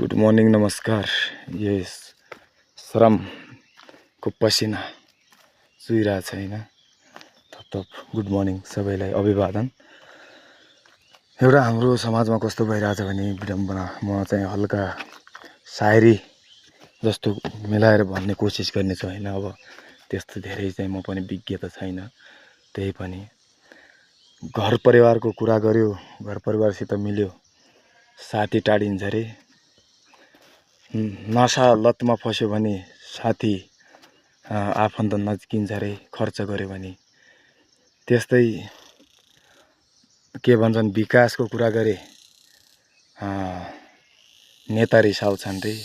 Good morning नमस्कार। यस श्रमको पसिना चुइरहेछ हैन। थप गुड मर्निङ सबैलाई अभिवादन। एउटा हाम्रो समाजमा कस्तो भइरहेछ भने विडम्बना, म चाहिँ हल्का शायरी जस्तो मिलाएर भन्ने कोसिस गर्ने छु हैन। अब त्यस्तो धेरै चाहिँ म पनि विज्ञ त छैन, त्यही पनि घर परिवारको कुरा गर्यो, घर परिवारसित मिल्यो, साथी टाढिन्छ रे। नशा लतमा फस्यो भने साथी आफन्त नजिकिन्छ रे, खर्च गर्यो भने। त्यस्तै के भन्छन्, विकासको कुरा गरे नेता रिसाउँछन् रे,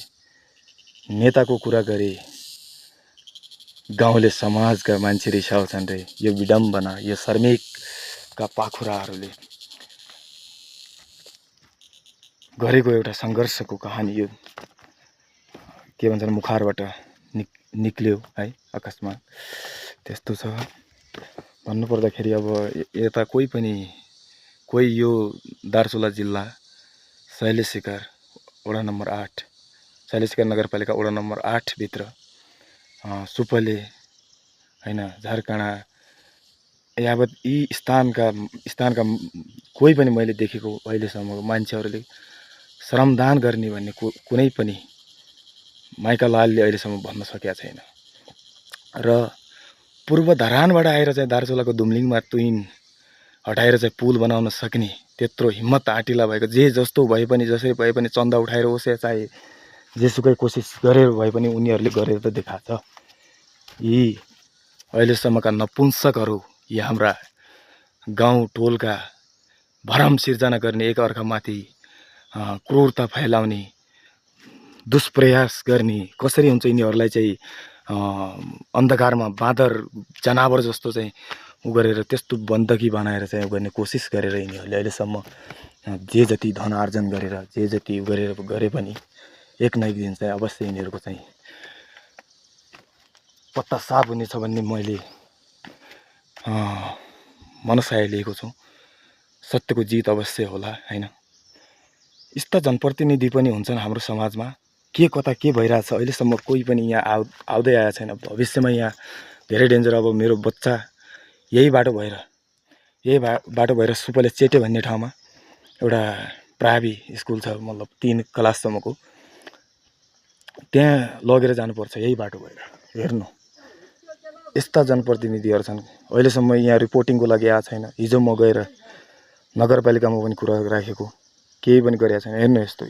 नेताको कुरा गरे गाउँले समाजका मान्छे रिसाउँछन् रे। यो विडम्बना, यो शर्मिकका पाखुराहरूले गरेको एउटा सङ्घर्षको कहानी यो के भन्छन् मुखारबाट निक्ल्यो है अकस्मात। त्यस्तो छ भन्नुपर्दाखेरि। अब यता कोही यो दार्चुला जिल्ला शैलशिखर वडा नम्बर 8, शैलशिखर नगरपालिका वडा नम्बर 8 भित्र सुपले हैन, झारकाँडा यावत यी स्थानका कोही पनि मैले देखेको अहिलेसम्मको मान्छेहरूले श्रमदान गर्ने भन्ने कुनै पनि माइका लालले अहिलेसम्म भन्न सकेका छैन। र पूर्व धरानबाट आएर चाहिँ दार्चुलाको दुम्लिङमा तुइन हटाएर चाहिँ पुल बनाउन सक्ने त्यत्रो हिम्मत आँटिला भएको, जे जस्तो भए पनि जसरी भए पनि चन्दा उठाएर होस् या चाहे जेसुकै कोसिस गरेर भए पनि उनीहरूले गरेर त देखाएको छ। यी अहिलेसम्मका नपुंसकहरू, यी हाम्रा गाउँ टोलका भरम सिर्जना गर्ने, एकअर्कामाथि क्रूरता फैलाउने, दुष्प्रयास गर्ने, कसरी हुन्छ यिनीहरूलाई चाहिँ अन्धकारमा बाँदर जनावर जस्तो चाहिँ उ गरेर त्यस्तो बन्दकी बनाएर चाहिँ गर्ने कोसिस गरेर यिनीहरूले अहिलेसम्म जे जति धन आर्जन गरेर, जे जति उ गरेर गरे पनि एक न एक दिन चाहिँ अवश्य यिनीहरूको चाहिँ पत्ता साफ हुनेछ भन्ने मैले मनसाय लिएको छु। सत्यको जित अवश्य होला हैन। यस्ता जनप्रतिनिधि पनि हुन्छन् हाम्रो समाजमा। के कता के भइरहेछ अहिलेसम्म कोही पनि यहाँ आउँदै आएको छैन। भविष्यमा यहाँ धेरै डेन्जर। अब मेरो बच्चा यही बाटो भएर सुपले चेटे भन्ने ठाउँमा एउटा प्रावि स्कुल छ, मतलब 3 क्लाससम्मको, त्यहाँ लगेर जानुपर्छ यही बाटो भएर। हेर्नु, यस्ता जनप्रतिनिधिहरू छन्। अहिलेसम्म यहाँ रिपोर्टिङको लागि आएको छैन। हिजो म गएर नगरपालिकामा पनि कुरा राखेको, केही पनि गरेको छैन। हेर्नु यस्तो